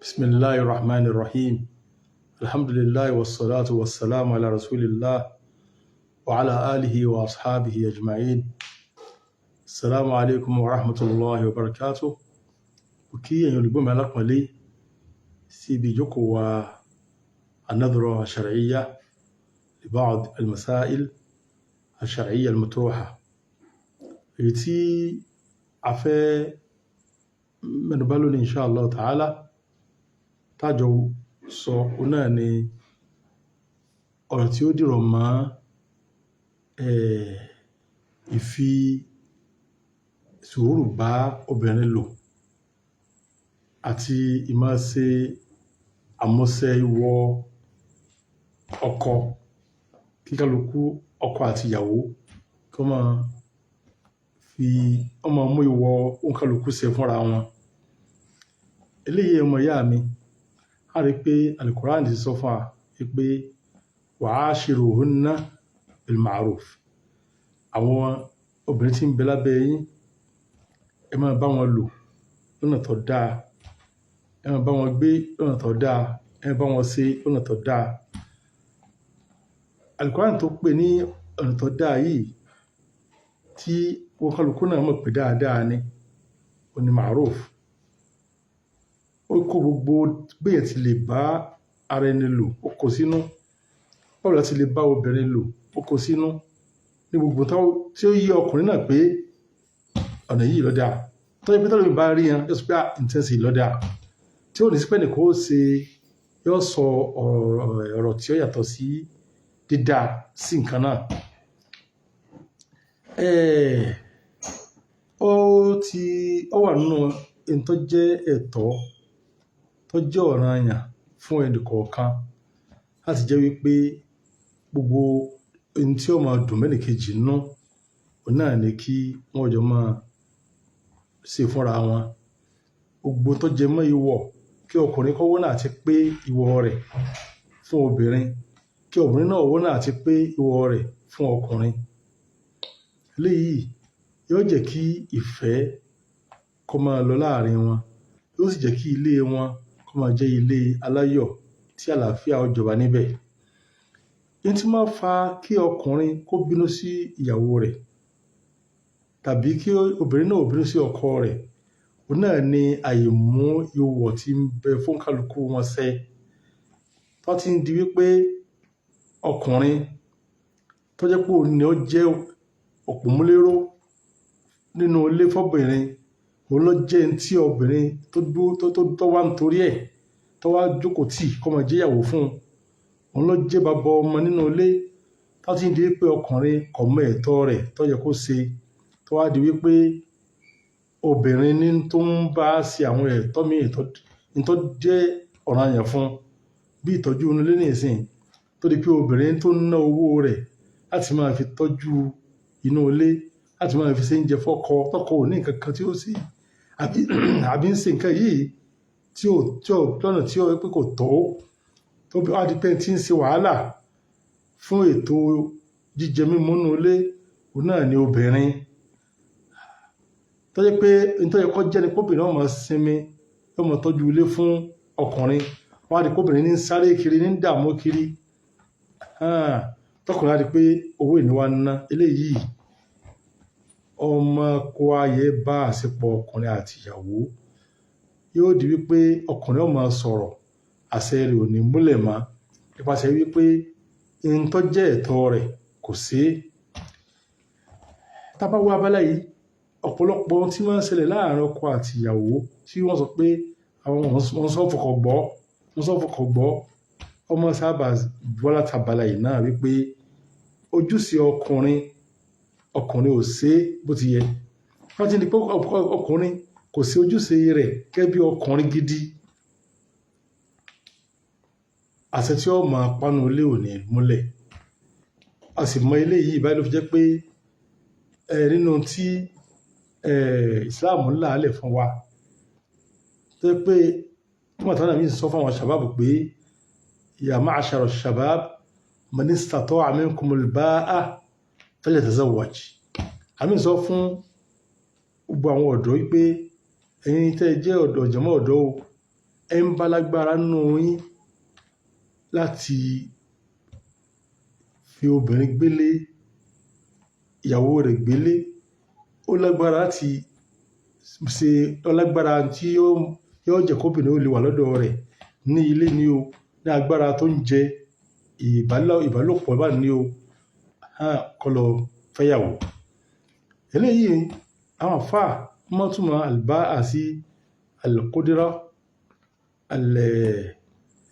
Bismillahi rahmani rahim. Alhamdulillahi wassalatu wassalamu ala rasulillah wa ala alihi wa ashabihi ajma'in. Assalamu alaikum wa rahmatullahi wa barakatuh. Mo kí ẹ̀yin olùgbọ́ mi alápọ̀nlé sí ibi ìjókòó wa an-nadhra ash-shar'iyya li ba'd al-masail ash-shar'iyya al-matruha. Èyí tí a fẹ́ mẹ́nubà lónìí, insha Allah ta'ala, tájọ sọ òun náà ni ọ̀rọ̀ tí ó dìrọ̀ mọ́ ìfi sùúrù bá obìnrin lò àti ìmáa ṣe àmúṣẹ ìwọ ọkọ, kí kálukú, ọkọ àti ìyàwó, kí wọ́n máa fi wọ́n máa mú ìwọ òǹkálukú ṣe fúnra wọn. Eléyìí, ọmọ ìyá mi, a rí pé Al-Qur'an ti sọ fún wa pé wa'ashiruhunna bil ma'ruf. Àwọn obìnrin tí ń bẹ lábẹ́ yín, ẹ máa bá wọn lò lọ́nà tó dáa, ẹ máa bá wọn gbé lọ́nà tó dáa, ẹ máa bá wọn ṣe lọ́nà tó dáa. Al-Qur'an tó pè ní ọ̀nà tó dáa yìí, tí òǹkálukú náà mọ̀ pé dáadáa ni, ó ní ma'ruf. Ó kó gbogbo béèyàn ti lè bá ara ẹni lò, ó kó sínú. Báwo la ti lè bá obìnrin lò, ó kó sínú. Ní gbogbo tí ó yé ọkùnrin náà pé ọ̀nà yìí ló dáa. Tó jẹ́ pé tẹ́lòmíì bá rí wọn, yóò sọ pé, "Ah, ǹ tí ń ṣe yìí ló dáa." Tí ò ní sí pé ẹnìkan ó ṣe, yóò sọ ọ̀rọ̀ tí ó yàtọ̀ sí dídá sí nǹkan náà. Ó wà nínú ohun tó jẹ́ ẹ̀tọ́, tó jẹ́ ọ̀ranyàn fún ẹnì kọ̀ọ̀kan láti jẹ́ wípé gbogbo ohun tí ó máa dùn mọ́ ẹnìkejì nínú, òun náà ni kí wọ́n jọ máa ṣe fúnra wọn. Gbogbo tó jẹ mọ́ ìwọ̀, kí ọkùnrin kó wọ́nà àti pé ìwọ rẹ̀ fún obìnrin, kí obìnrin náà wọ́nà àti pé ìwọ rẹ̀ fún ọkùnrin. Eléyìí yóò jẹ́ kí ìfẹ́ kó máa lọ láàrin wọn, yóò sì jẹ́ kí ilé wọn kó máa jẹ́ ilé aláyọ̀ tí àlàáfíà ó jọba níbẹ̀. Ohun tí máa ń fa kí ọkùnrin kó bínú sí ìyàwó rẹ̀ tàbí kí obìnrin náà ó bínú sí ọkọ rẹ̀, òun náà ni àìmú ìwọ̀ tí ń bẹ fún kálukú wọn ṣẹ. Tó ti ń di wípé ọkùnrin tó jẹ́ pé òun ni ó jẹ́ òpómúléró nínú ilé fọ́bìnrin, òun ló jẹ́ ẹni tí obìnrin tó dúró tó wá nítorí ẹ̀, tó wá jókòó tì kó máa jẹ́ ìyàwó fún un. Òun ló jẹ́ bàbá ọmọ nínú ilé. Tó ti ń di wípé ọkùnrin kò mọ ẹ̀tọ́ rẹ̀ tó yẹ kó ṣe, tó wá di wípé obìnrin ní tó ń bá ṣe àwọn ẹ̀tọ́ míì tó jẹ́ ọ̀ranyàn fún, bí ìtọ́jú inú ilé nísìnyí, tó di pé obìnrin tó ń ná owó rẹ̀ láti máa fi tọ́jú inú ilé, láti máa fi ṣe oúnjẹ fọ́kọ, tọkọ ò ní nǹkan kan tí ó ṣe, àbí ń ṣe nǹkan yìí tí ò lọ́nà tí ó pé kò tó, tó wá di pé tí ń ṣe wàhálà fún ètò jíjẹ mímu nínú ilé, òun náà ni obìnrin. Tó jẹ́ pé ohun tó yẹ kó jẹ́ ni pé obìnrin ó máa sinmi, yóò máa tọ́jú ilé fún ọkùnrin. Wọ́n á di pé obìnrin ní ń sáré kiri, ní ń dààmú kiri. Tọkùnrin á di pé owó ìní wa ń ná. Eléyìí, ọmọ kó ayé bá àṣepọ̀ ọkùnrin àti ìyàwó. Yóò di wípé ọkùnrin ó máa sọ̀rọ̀, àṣẹ rẹ̀ ò ní múlẹ̀ mọ́. Nípasẹ̀ wípé ohun tó jẹ́ ẹ̀tọ́ rẹ̀ kò sí. Tá bá wo abala yìí, ọ̀pọ̀lọpọ̀ ohun tí máa ń ṣẹlẹ̀ láàárín ọkọ àti ìyàwó tí wọ́n sọ pé àwọn wọ́n sọ fọkàn gbọ́, wọ́n sọ fọkàn gbọ́, ọmọ sábà wá láti abala yìí náà wípé ojúṣe ọkùnrin, ọkùnrin ò ṣe bó ti yẹ. Wọ́n ti ní pé ọkùnrin kò sí ojúṣe rẹ̀ gẹ́gẹ́ bí ọkùnrin gidi. Àṣẹ tí ó máa panu ilé ò ní múlẹ̀. A sì mọ eléyìí báyìí ló fi jẹ́ pé nínú tí Islam ń là á lẹ̀ fún wa. Tó jẹ́ pé nígbà tí Ànábì sọ fún àwọn shabab pé ya ma'ashara shabab man istata'a minkumul ba'a falyatazawwaj. Àmì sọ fún gbogbo àwọn ọ̀dọ́ wípé ẹ̀yin tẹ́ jẹ́ ọ̀dọ́, jọmọ́ ọ̀dọ́ o, Ẹ ń bá lágbára nínú yín láti fi obìnrin gbélé, ìyàwó rẹ̀ gbélé, ó lágbára láti ṣe, ó lágbára tí yóò jẹ́ kó obìnrin ó lè wà lọ́dọ̀ rẹ̀ ní ilé ni o, ní agbára tó ń jẹ ìbálòpọ̀ bá ní o, kó lọ fẹ́yàwó. Eléyìí àwọn àlfáà wọ́n túmọ̀ al-ba'a sí al-qudra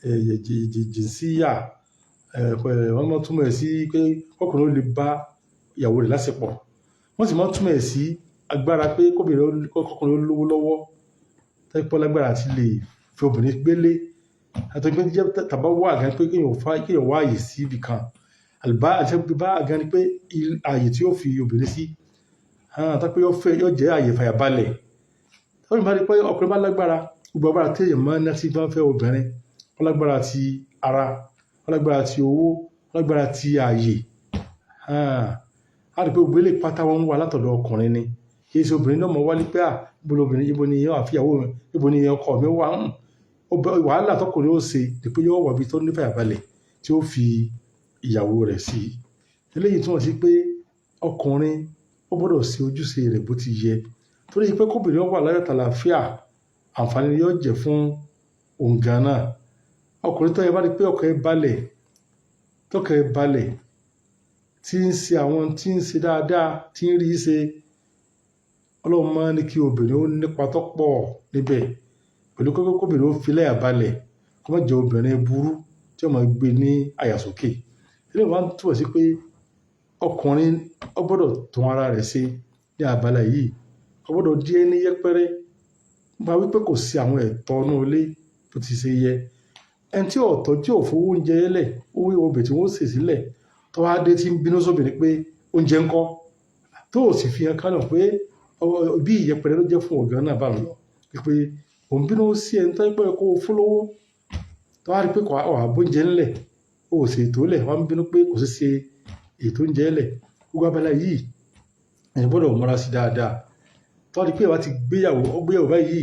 al-jinsiyya. Wọ́n máa túmọ̀ ẹ̀ sí pé kọkùnrin ó lè bá ìyàwó rẹ̀ láṣepọ̀. Wọ́n sì máa túmọ̀ ẹ̀ sí agbára pé kọkùnrin ó lówó lọ́wọ́, tó jẹ́ pé ó lágbára àti lè fi obìnrin gbélé. Àti pé jẹ́ tàbá wà gan pé kéèyàn wá àyè sí ibì kan. Al-ba'a àti ba'a gan ni pé àyè tí ó fi obìnrin sí, tó pé yóò fẹ́, yóò jẹ́ àyè ìfàyàbalẹ̀. Tó bá rí pé ọkùnrin bá lágbára, gbogbo agbára tí èèyàn máa ń ná tí bá ń fẹ́ obìnrin, ó lágbára ti ara, ó lágbára ti owó, ó lágbára ti ààyè. A rí pé gbogbo eléyìí pátá wọn ń wá látọ̀dọ̀ ọkùnrin ni. Kì í ṣe obìnrin náà mọ̀ wá ní pé, à, ibo lobìnrin, ibo ni yóò fi ìyàwó mi, ibo ni ọkọ mi wà. Wàhálà tọkùnrin ó ṣe ni pé yóò wá ibi tó ní ìfàyàbalẹ̀ tí ó fi ìyàwó rẹ̀ sí. Eléyìí túmọ̀ sí pé ọkùnrin ó gbọdọ̀ ṣe ojúṣe rẹ̀ bó ti yẹ. Torí pé kóbìnrin ó wà láyọ̀ àtàlàáfíà, àǹfààní ni yóò jẹ́ fún òun gan náà. Ọkùnrin tó yẹ bá rí pé ọkàn ẹ balẹ̀, tọkàn ẹ balẹ̀, tí ń ṣe àwọn tí ń ṣe dáadáa, tí ń rí ṣe, Ọlọ́run máa ń ní kí obìnrin ó nípa tó pọ̀ níbẹ̀. Pẹ̀lú pé kóbìnrin ó fi láyà balẹ̀, kó má jẹ́ obìnrin burú tí ó máa gbé ní àyà sókè. Eléyìí máa ń túmọ̀ sí pé ọkùnrin ó gbọdọ̀ tún ara rẹ̀ ṣe ní abala yìí. Kò gbọdọ̀ di ẹni yẹpẹrẹ nípa wípé kò sí àwọn ẹ̀tọ́ inú ilé bó ti ṣe yẹ. Ẹni tí ò tọ́jú ò fowó oúnjẹ lẹ̀, owó ọbẹ̀ tí wọ́n sè sílẹ̀, tó wá dé tí ń bínú sóbìnrin pé oúnjẹ ń kọ́, tó ò sì fi hàn kánà pé bí ìyẹpẹrẹ ló jẹ́ fún ọ̀gá náà bá ń lọ. Wípé òun bínú sí ẹni tó ń pẹ́ kó fún lówó, tó wá rí pé kò wá bó oúnjẹ ńlẹ̀, ó sì ètò lẹ̀, wọ́n ń bínú pé kò sí ṣe ètò oúnjẹ lẹ̀. Gbogbo abala yìí, èèyàn gbọdọ̀ múra sí dáadáa. Tó wá rí pé ìwà ti gbéyàwó, ó gbéyàwó báyìí,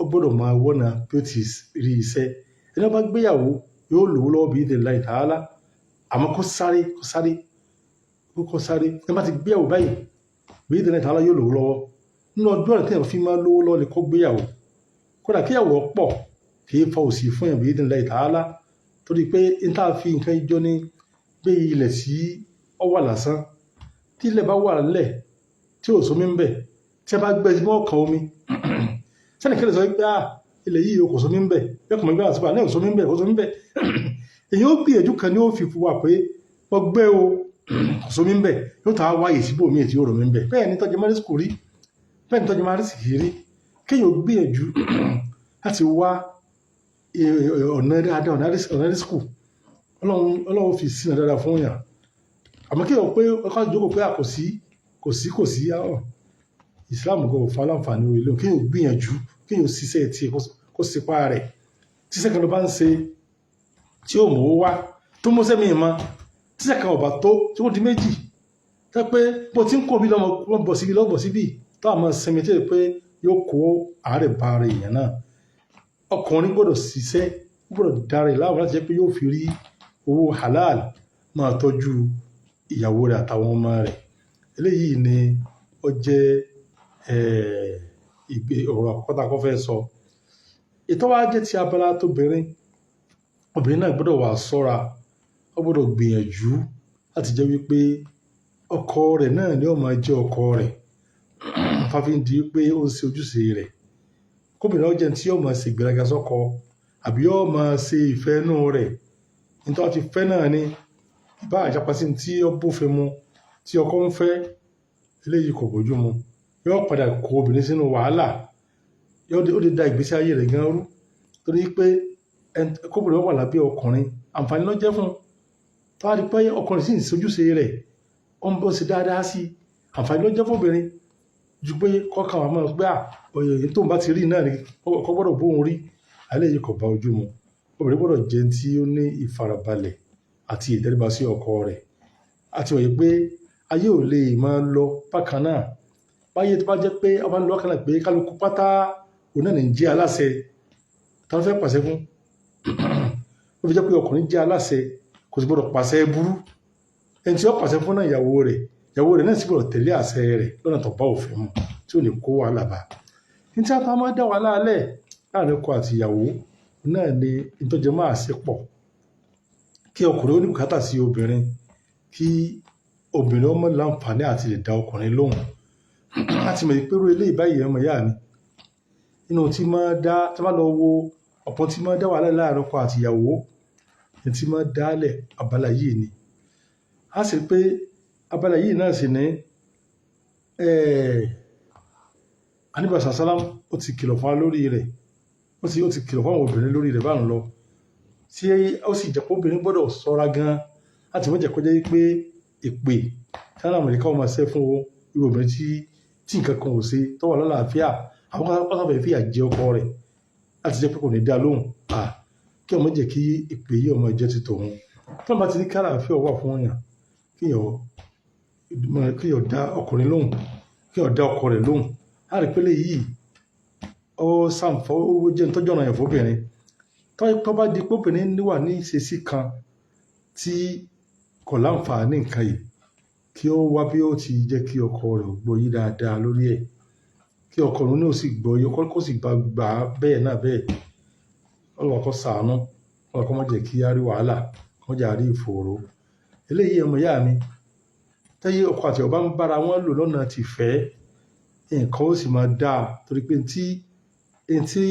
ó gbọdọ̀ máa wọ́nà bí ó ti rí iṣẹ́. Ẹni bá gbéyàwó yóò lówó lọ́wọ́ bí idhnillahi ta'ala. Àmọ́ kó sáré, kó sáré, kó sáré. Ẹni bá ti gbéyàwó báyìí, bí idhnillahi ta'ala yóò lówó lọ́wọ́. Nínú ọdún ọ̀nà tí èèyàn fi máa lówó lọ́wọ́ ni kó gbéyàwó. Kódà kí ìyàwó pọ̀ kì í fa òṣì fún èèyàn bí idhnillahi ta'ala. Torí pé n tá fi nǹkan jọ ní gbé ilẹ̀ sí ọ wà lásán. Tí ilẹ̀ bá wà lẹ̀ tí ò sómi ń bẹ̀, tí a bá gbé sí mọ́ ọkàn omi, sẹ́ni kí lè sọ wípé, à, ilẹ̀ yìí kò sómi ń bẹ̀, bẹ́ẹ̀ kò mọ̀ gbé àtúbà náà kò sómi ń bẹ̀, kò sómi ń bẹ̀. Èyàn ó gbìyànjú kan ní ó fi fún wa pé wọ́n gbé o, kò sómi ń bẹ̀, yóò tún á wáyè síbò míì tí ó rò mí ń bẹ̀. Bẹ́ẹ̀ ni tọ́jú mọ́rísìkò rí, bẹ́ẹ̀ ni tọ́jú mọ́rísìkì rí. Kéèyàn ó gbìyànjú láti wá ọ̀nà dáadáa, ọ̀nà rísíkù. Ọlọ́run fi sínú dáadáa fún èèyàn. Àmọ́ kéèyàn pé ọkọ̀ jókòó pé kò sí, kò sí, kò sí. Islam kò fún aláǹfààní orí ilé. Kéèyàn gbìyànjú, kéèyàn ṣiṣẹ́ tí kó sípa rẹ̀. Tíṣẹ́ kan ló bá ń ṣe tí ó mú owó wá, tó mú sẹ́mi mọ́, tíṣẹ́ kan ò bá tó, tí wọ́n di méjì. Tẹ́ pé bó ti ń kó bí lọ́mọ, wọ́n bọ̀ síbi lọ́bọ̀ síbí, tó àmọ́ sinmi tí ó pé yóò kó àárẹ̀ bá ara èèyàn náà. Ọkùnrin gbọdọ̀ ṣiṣẹ́, ó gbọdọ̀ dára ẹ̀ láàmú láti jẹ́ pé yóò fi rí owó halal máa tọ́jú ìyàwó rẹ̀ àtàwọn ọmọ rẹ̀. Eléyìí ni ó jẹ́ ìgbé ọ̀rọ̀ àkọ́kọ́ tí a kọ́ fẹ́ sọ. Ètò wa jẹ́ ti abala tóbìnrin. Obìnrin náà gbọdọ̀ wà ṣọ́ra, ó gbọdọ̀ gbìyànjú láti jẹ́ wípé ọkọ rẹ̀ náà ni ó máa jẹ́ ọkọ rẹ̀. Tá fi ń di wípé ó ń ṣe ojúṣe rẹ̀. Kóbìnrin ó jẹ́ ẹni tí yóò máa ṣe ìgbéraga sọ́kọ àbí yóò máa ṣe ìfẹ́ inú rẹ̀. Ní tí wọ́n ti fẹ́ náà ni ìbá àjàpá sí tí ó bófin mu tí ọkọ ń fẹ́, eléyìí kò bójú mu. Yóò padà kó obìnrin sínú wàhálà. Ó lè da ìgbésí ayé rẹ̀ gan rú. Torí pé kóbìnrin ó wà lábẹ́ ọkùnrin, àǹfààní ló jẹ́ fún un. Tó bá rí pé ọkùnrin sì ń ṣe ojúṣe rẹ̀, ó ń bọ́ sí dáadáa sí i, àǹfààní ló jẹ́ fún obìnrin. Ju pé kọ́kàn wa máa pé, à, èyí tó ń bá ti rí náà ni ọkọ gbọdọ̀ bóun rí. Eléyìí kò bá ojú mu. Obìnrin gbọdọ̀ jẹ́ ẹni tí ó ní ìfarabalẹ̀ àti ìtẹríba sí ọkọ rẹ̀. A ti mọ̀ wípé ayé ò lè máa lọ bákan náà. Báyé tó bá jẹ́ pé ó bá ń lọ bákan náà pé kálukú pátá, òun náà ní ń jẹ́ aláṣẹ. Ta ló fẹ́ pàṣẹ fún? Ó fi jẹ́ pé ọkùnrin jẹ́ aláṣẹ, kò sì gbọ́dọ̀ pàṣẹ burú. Ẹni tí ó pàṣẹ fún náà, ìyàwó rẹ̀, ìyàwó rẹ̀ náà sì gbọ́dọ̀ tẹ̀lé àṣẹ rẹ̀ lọ́nà tó bá òfin mu, tí ò ní kó wàhálà bá. Ní tí a bá máa dá wàhálà lẹ̀ láàrin ọkọ àti ìyàwó náà ni ìtọ́jẹ máa ṣe pọ̀. Kí ọkùnrin ó ní bùkátà sí obìnrin, kí obìnrin ó mọ̀ láǹfààní àti lè dá ọkùnrin lóhùn. Láti mọ̀ pé irú eléyìí báyìí, ọmọ ìyá mi, nínú tí máa dá, tí wọ́n bá lọ wo ọ̀pọ̀ tí máa dá wàhálà láàrin ọkọ àti ìyàwó, ní tí máa dálẹ̀ abala yìí ni. A sì rí pé abala yìí náà sì ní, Ànábì sàlám ó ti kìlọ̀ fún wa lórí rẹ̀, ó ti kìlọ̀ fún àwọn obìnrin lórí rẹ̀ bá ń lọ. Tí ó sì jẹ́ pé obìnrin gbọ́dọ̀ ṣọ́ra gan láti má jẹ́ kó jẹ́ wípé èpè tí àwọn Amẹ̀ríkà ó máa ṣẹ́ fún irú obìnrin tí nǹkan kan ò ṣe, tó wà lálàáfíà, àwọn kan sábà fẹ́ fìyà jẹ ọkọ rẹ̀ láti jẹ́ pé kò ní dá lóhùn. À, kí ọmọ jẹ́ kí ìpè yìí ọmọ jẹ́ ti tòun. Tí wọ́n bá ti ní kí àlàáfíà wà fún èèyàn, kí èèyàn dá ọkùnrin lóhùn, kí èèyàn dá ọkọ rẹ̀ lóhùn. A rí pé eléyìí ó ṣàǹfà, ó jẹ́ ń tọ́jú ọ̀nà yẹn fún obìnrin. Tó bá di pé obìnrin wà ní ìṣesí kan tí kò láǹfààní nǹkan yìí, kí ó wá bí ó ti jẹ́ kí ọkọ rẹ̀ gbọ́ yé dáadáa lórí ẹ̀, kí ọkọ rẹ̀ náà sì gbọ́ yé, kó sì bá gbà bẹ́ẹ̀ náà bẹ́ẹ̀. Ọlọ́run kó ṣàánú, Ọlọ́run kó má jẹ́ kí á rí wàhálà, kó má jẹ́ á rí ìfòòró. Eléyìí, ọmọ ìyá mi, tí ọkọ àti ìyàwó bá ń bá ara wọn lò lọ́nà tí ìfẹ́, nǹkan ó sì máa dáa, torí pé ntí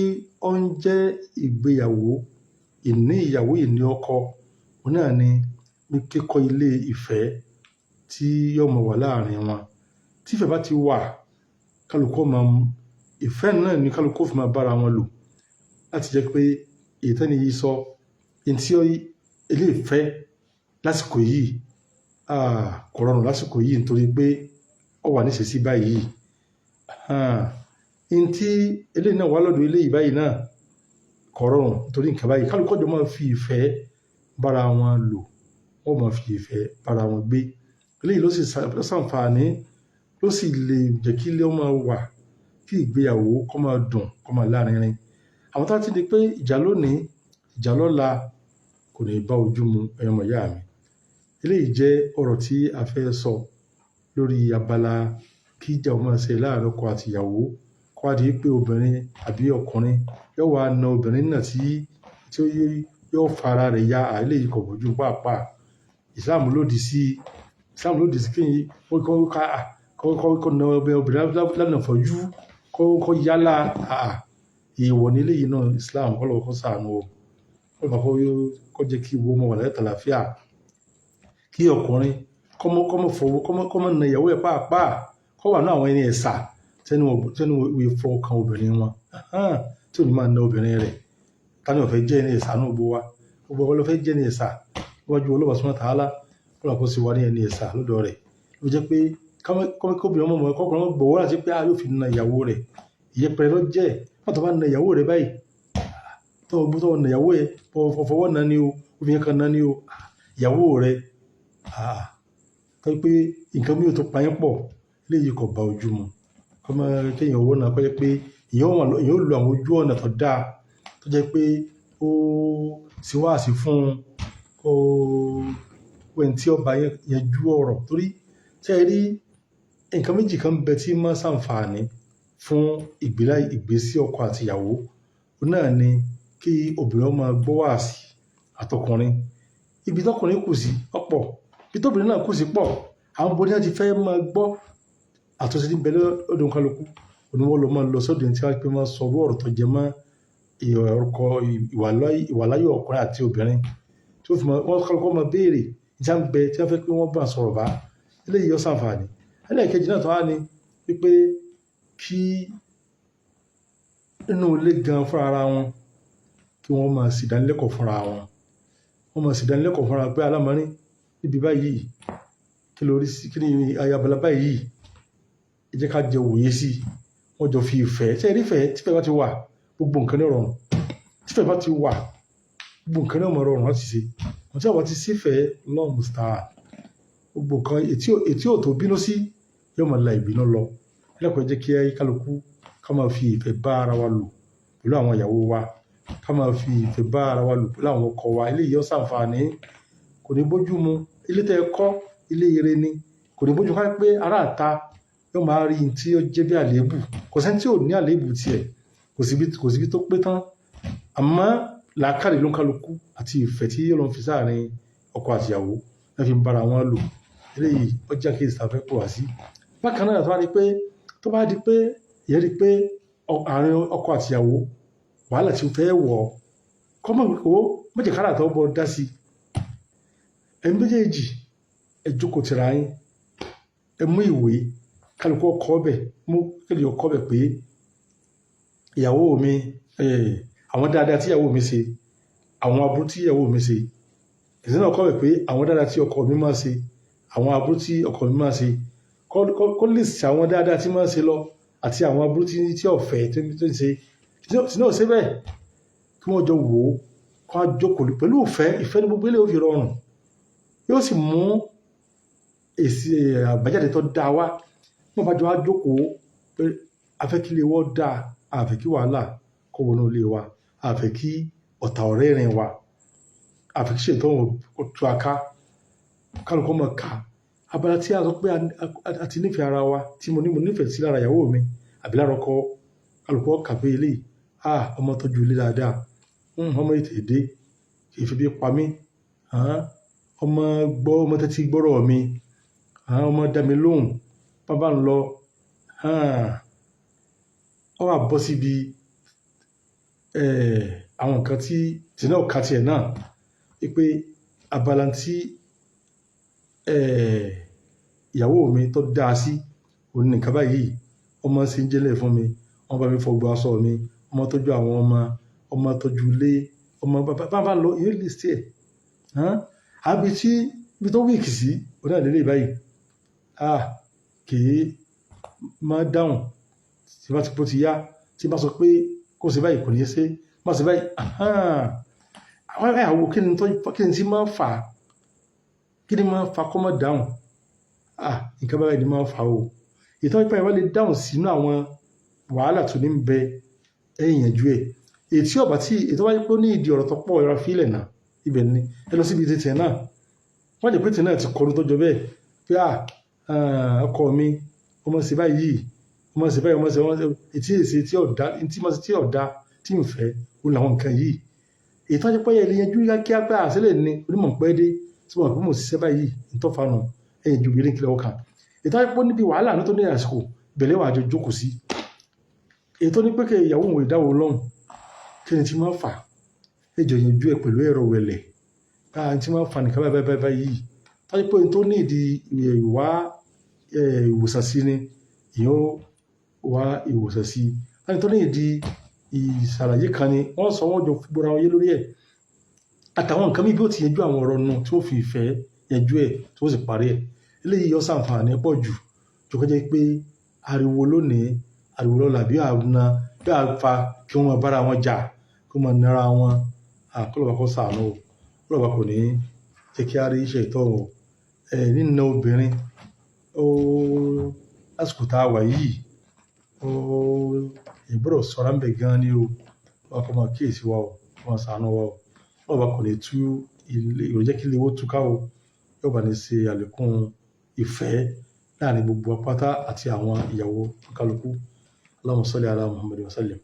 ó ń jẹ́ ìgbéyàwó, ìní ìyàwó, ìní ọkọ, òun náà ni kíkọ́ ilé ìfẹ́ tí yóò máa wà láàrin wọn. Tí ìfẹ́ bá ti wà, kálukú ó máa, ìfẹ́ náà ni kálukú ó fi máa bá ara wọn lò. Láti jẹ́ pé èyí tẹ́ni yìí sọ, ntí eléyìí fẹ́ lásìkò yìí, kò rọrùn lásìkò yìí nítorí pé ó wà ní ìṣesí báyìí. Ntí eléyìí náà wà lọ́dọ̀ eléyìí báyìí náà kò rọrùn nítorí nǹkan báyìí. Kálukú ó jọ máa fi ìfẹ́ bá ara wọn lò, wọ́n máa fi ìfẹ́ bá ara wọn gbé. Eléyìí ló sì ṣàǹfààní, ló sì lè jẹ́ kí ilé ó máa wà, kí ìgbéyàwó kó máa dùn, kó máa lárinrin. Àwọn tó bá ti di pé ìjà lónìí, ìjà lọ́la, kò ní bá ojú mu, ẹ̀yin ọmọ ìyá mi. Eléyìí jẹ́ ọ̀rọ̀ tí a fẹ́ sọ lórí abala kí ìjà ó máa ṣẹlẹ̀ láàrin ọkọ àti ìyàwó. Kó wá di pé obìnrin àbí ọkùnrin yóò wá na obìnrin náà tí yóò fa ara rẹ̀ ya. Eléyìí kò bójú pàápàá. Islam lòdì sí kí kó na obìnrin lánàá fọ́jú, kó yálà. Èèwọ̀ ní eléyìí náà Islam. K'Ọlọ́run kó ṣàánú o. K'Ọlọ́run kó jẹ́ kí gbogbo wọn wà láyọ̀ àtàlàáfíà. Kí ọkùnrin kó má fọwọ́, kó má na ìyàwó ẹ̀ pàápàá, kó wà nínú àwọn ẹni ẹ̀sà tẹ́nu wọn fọwọ́ kan obìnrin wọn, tí ò ní máa na obìnrin rẹ̀. Ta ni ò fẹ́ jẹ́ ẹni ẹ̀sà nínú gbogbo wa? Gbogbo wa ló fẹ́ jẹ́ ẹni ẹ̀sà níwájú Ọlọ́run Subhanahu wa ta'ala. K'Ọlọ́run kó ṣe wá ní ẹni ẹ̀sà lọ́dọ̀ rẹ̀. Ló jẹ́ pé kí obìnrin ọmọ kọ́kùnrin ọmọ gbọ́wọ́ láti pé a yóò fi na ìyàwó rẹ̀. Ìyẹpẹrẹ ló jẹ́. Nígbà tó bá na ìyàwó rẹ̀ báyìí, tó na ìyàwó ẹ, fọwọ́ na ni o, obìnrin kan na ni o, ìyàwó rẹ̀. Tó jẹ́ pé nǹkan mìíràn tó pa yín pọ̀, eléyìí kò bá ojú mu. Kó máa kí èèyàn owó náà kó jẹ́ pé èèyàn ó lo àwọn ojú ọ̀nà tó dáa, tó jẹ́ pé ó ṣe wáàsí fún un, kó ẹni tí ó bá yanjú ọ̀rọ̀. Torí ṣé ẹ rí nǹkan méjì kan bẹ tí máa ń ṣàǹfààní fún ìgbésí ọkọ àti ìyàwó. Òun náà ni kí obìnrin ó máa gbọ́ wáàsí àtọkùnrin. Ibi tí ọkùnrin kù sí ọ̀pọ̀, ibi tí obìnrin náà kù sí pọ̀. Àwọn bo ní wọ́n ti fẹ́ máa gbọ́ àtúnṣe tí ń bẹ lọ́dọ̀ oníkálukú. Òun ni wọ́n lọ máa lọ sọ́dọ̀ ẹni tí wọ́n pé máa sọ ọ̀rọ̀ tó jẹ mọ́ ọkọ, ìwàláyé ọkùnrin àti obìnrin, tí ó fi máa, wọ́n kálukú máa béèrè tí wọ́n bẹ tí wọ́n fẹ́ pé wọ́n bá sọ̀rọ̀ bá. Eléyìí ó ṣàǹfààní. Ẹlẹ́ẹ̀kejì náà tó wá ní wípé kí inú ilé gan fún ara wọn, kí wọ́n máa ṣe ìdánilẹ́kọ̀ọ́ fúnra wọn. Wọ́n máa ṣe ìdánilẹ́kọ̀ọ́ fúnra pé alámọ̀rin níbi báyìí, kí ló rí sí, kí ni abala báyìí, ẹ jẹ́ ká jọ wòye sí i. Wọ́n jọ fi ìfẹ́, ṣé ẹ rí ìfẹ́? Tí ìfẹ́ bá ti wà, gbogbo nǹkan ní ó rọrùn. Tí ìfẹ́ bá ti wà, gbogbo nǹkan ní ó máa rọrùn láti ṣe. Àmọ́ tí a bá ti sí ìfẹ́, Allahu musta'an. Gbogbo nǹkan ètí ò tó bínú sí yóò máa la ìbínú lọ. Ẹlẹ́kọ̀ọ́ jẹ́ kí kálukú ká máa fi ìfẹ́ bá ara wa lò pẹ̀lú àwọn ìyàwó wa, Ká máa fi ìfẹ́ bá ara wa lò láwọn ọkọ wa. Eléyìí ó ṣàǹfààní, kò ní bójú mu. Ilé tẹ́ ẹ kọ́, ilé ire ni, kò ní bójú ká pé ará àta yóò máa rí ohun tí ó jẹ́ bí àléébù. Kò sẹ́ni tí ò ní àléébù tiẹ̀, kò síbi tó pé tán. Àmọ́ làákàrè ló ń kálukú àti ìfẹ́ tí Ọlọ́run fi sáàrin ọkọ àti ìyàwó wọ́n fi ń bára wọn lò. Eléyìí ó jẹ́ àkíyèsí tá a fẹ́ pè wá sí. Bákan náà, tó bá di pé ìyẹn rí pé àárín ọkọ àti ìyàwó wàhálà tí ó fẹ́ wọ̀, kọ́mọ̀ ó méjì kára tó bọ́ dá sí. Ẹ̀yin méjèèjì, ẹ jókòó tìra yín, ẹ mú ìwé, kálukú ọkọ ọbẹ̀ mú kéde ọkọ ọbẹ̀ pé ìyàwó mi, àwọn dáadáa tí ìyàwó mi ṣe, àwọn aburú tí ìyàwó mi ṣe. Ẹ̀sìn náà kọ́ bẹ̀ pé àwọn dáadáa tí ọkọ mi máa ṣe, àwọn aburú tí ọkọ mi máa ṣe. Kó lè ṣe àwọn dáadáa tí máa ṣe lọ àti àwọn aburú tí ọ̀fẹ́ tó ń ṣe. Tí náà ṣe bẹ́ẹ̀, kí wọ́n jọ wò ó, kó á jókòó pẹ̀lú ìfẹ́. Ìfẹ́ ní gbogbo ilé ó fi rọrùn, yóò sì mú èsì àbájáde tó dáa wá. Wọ́n bá jọ á jókòó pé a fẹ́ kí ilé wọ́n dáa, a fẹ́ kí wàhálà kó wọnú ilé wa, a fẹ́ kí ọ̀tá ọ̀rẹ́ rìn wa, a fẹ́ kí ṣètò òun tú aká. Kálukú mọ̀ ká abala tí a sọ pé a ti nífẹ̀ẹ́ ara wa, tí mo ní mo nífẹ̀ẹ́ sí lára ìyàwó mi àbí lára ọkọ. Kálukú ọkà pé eléyìí, ah, ọmọ tọ́jú ilé dáadáa, ọmọ ètè dé, kì í fi bí pa mí, ọmọ gbọ́, ọmọ tẹ́tí gbọ́rọ̀ mi, ọmọ dá mi lóhùn, bàbá ń lọ, ọ wà bọ́ síbi àwọn nǹkan tí náà ka tiẹ̀ náà wípé abala tí ìyàwó mi tó dáa sí òun ní nǹkan báyìí: ọmọ ṣe ń jẹ́lẹ̀ fún mi, wọ́n bá mi fọ gbogbo aṣọ mi, ọmọ tọ́jú àwọn ọmọ, ọmọ tọ́jú ilé, ọmọ bàbá bá lọ ìyẹn lè ṣe ẹ̀. Àbí tí ibi tó weak sí òun náà lélẹ̀ báyìí, ah, kì í máa dáhùn tí bá ti bó ti yá, tí bá sọ pé kó ṣe báyìí, kò ní ṣe má ṣe báyìí. Àwọn àwò kí ni kí ni tí máa fà á, kí ni máa fà kó má dáhùn? Ah, nǹkan báyìí ni máa fà o. Ìtọ́jú pé ìwà lè dáhùn sínú àwọn wàhálà tó ní bẹ, ẹ̀yìn yanjú ẹ̀. Èyí tí ọ̀bà tí ètò wáyé pé ó ní ìdí ọ̀rọ̀ tó pọ̀, ẹ̀rọ fílẹ̀ náà ibẹ̀ ni ẹ lọ síbi tètè náà. Wọ́n jẹ́ pé tètè náà ti kọlu tó jọ bẹ́ẹ̀ pé à ọkọ mi, ọmọ sí báyìí, ọmọ sí báyìí, ọmọ sí etí èsì tí ọ̀dá tí mo tí ọ̀dá tí ń fẹ́ ó làwọn nǹkan yìí. Èyí tó jẹ́ pé ẹ lè yanjú kíákíá pé àṣẹlẹ̀ ni onímọ̀ pẹ́ dé tí wọ́n pè mọ̀ ṣiṣẹ́ báyìí ntọ́fanu ẹ̀yìn ju ìbílẹ̀ kílẹ̀ ọkàn. Èyí tó jẹ́ pé níbi wàhálà ní tó ní àsìkò ìbẹ̀lẹ̀ wà jọ jókòó sí. Èyí tó ní pé kí ìyàwó òun ìdáwó lọ́hùn, kí ni tí máa fà ẹ jọ yanjú ẹ pẹ̀lú ẹ̀rọ wẹ̀lẹ̀ báyìí tí máa fà nìkan báyìí báyìí yìí. Tó jẹ́ pé tó ní ìdí ìwà ìwòsàn sí ni ìyẹn ó wá ìwòsàn sí. Ẹni tó ní ìdí ìsàlàyé kan ni wọ́n sọ, wọ́n jọ gbọ́ra wọn yé lórí ẹ̀ àtàwọn nǹkan míì bí ó ti yanjú àwọn ọ̀rọ̀ nù tí ó fi ìfẹ́ yanjú ẹ̀ tí ó sì parí ẹ̀. Eléyìí yọ sàǹfààní pọ̀ jù tó kọjá pé ariwo lónìí, ariwo lọ́la, bí àna bí àfa kí wọ́n máa bára wọn jà, kí wọ́n máa nara wọn. Kọ́lọ́ba kó ṣàánú o, kọ́lọ́ba kò ní jẹ́ kí a rí iṣẹ́ ìtọ́ o. Nínú obìnrin ó lásìkò tá a wà yìí, ó ìgbọ́dọ̀ sọ̀rọ̀ ń bẹ̀ gan ni o. Wọ́n kọ́ máa kíyèsí wa o, kó máa ṣàánú wa o. Kọ́lọ́ba kò ní tú ilé, ìrò jẹ́ kí ilé owó túká o. Yóò bá ní ṣe àlékún ìfẹ́ láàrin gbogbo apáta àti àwọn ìyàwó kálukú. Allahumma salli ala Muhammad wa sallim.